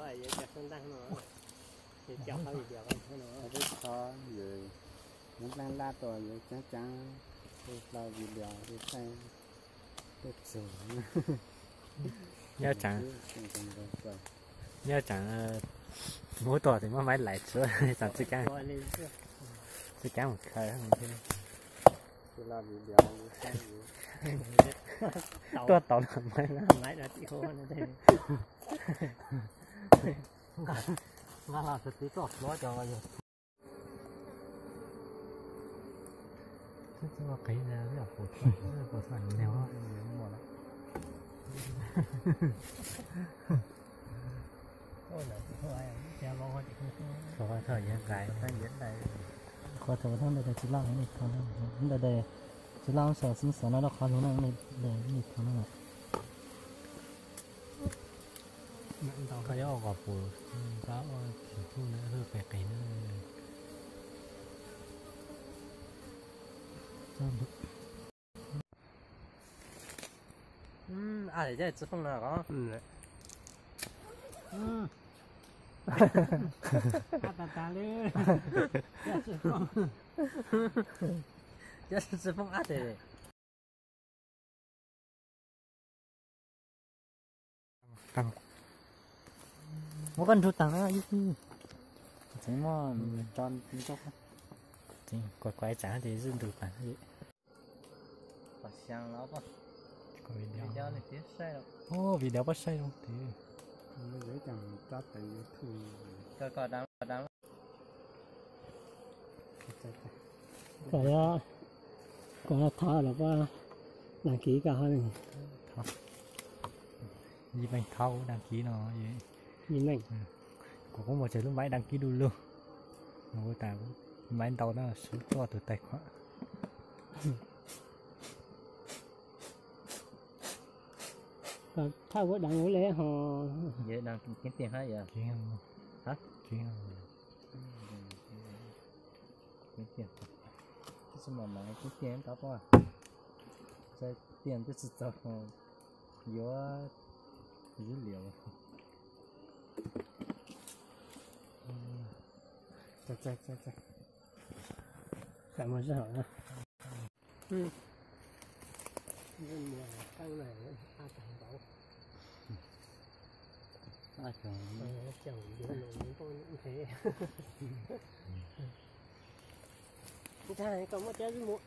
Peb qhov yuav nplaaj laj tuaj yuav caab caab, hlo video li saib, tuaj txug. Nyob tseem, nyob tseem, muab tuaj tes muab maiv lais tsuav tseem tsi kaab, tsi kaab mus khaws thiab. Tuaj tau los maiv, nqa los txiv tuaj hluav cov. Txhob qiv, qhov thaum ntawd tsis laj, ntawd tsis laj xov xwm xov no rau qhov lug na, ntawd ntau koj yuav ua qos pus, koj ua tsis pub na, hwj qis qis na. Ab, tsis fooj na os. Ab tas tas li. Tsis fooj ab tes. Muab koj nrug taag na, tseem muab tso, kuav kuav tsaam tes zwb nrug taag. Video puab saib zoo tes. Kom thov los puab đăng ký koj hov. Yij Meej thov kuv đăng ký no. Yij Meej, kuv kuj muaj tsawg lub maiv đăng ký du lug, tas maiv ntau na, sub tuaj tug tài khoản. Thaj vuab đăng ua le ho. Đăng ký kiếm tiền hả? Hả? Kiếm tiền. Thế sao mà mày kiếm tiền tao quá. Sai tiền tôi chỉ tao có yuav dữ liệu. Sai sai sai sai. Cảm ơn rất hậu nhá. Ntshai koj muab cov mus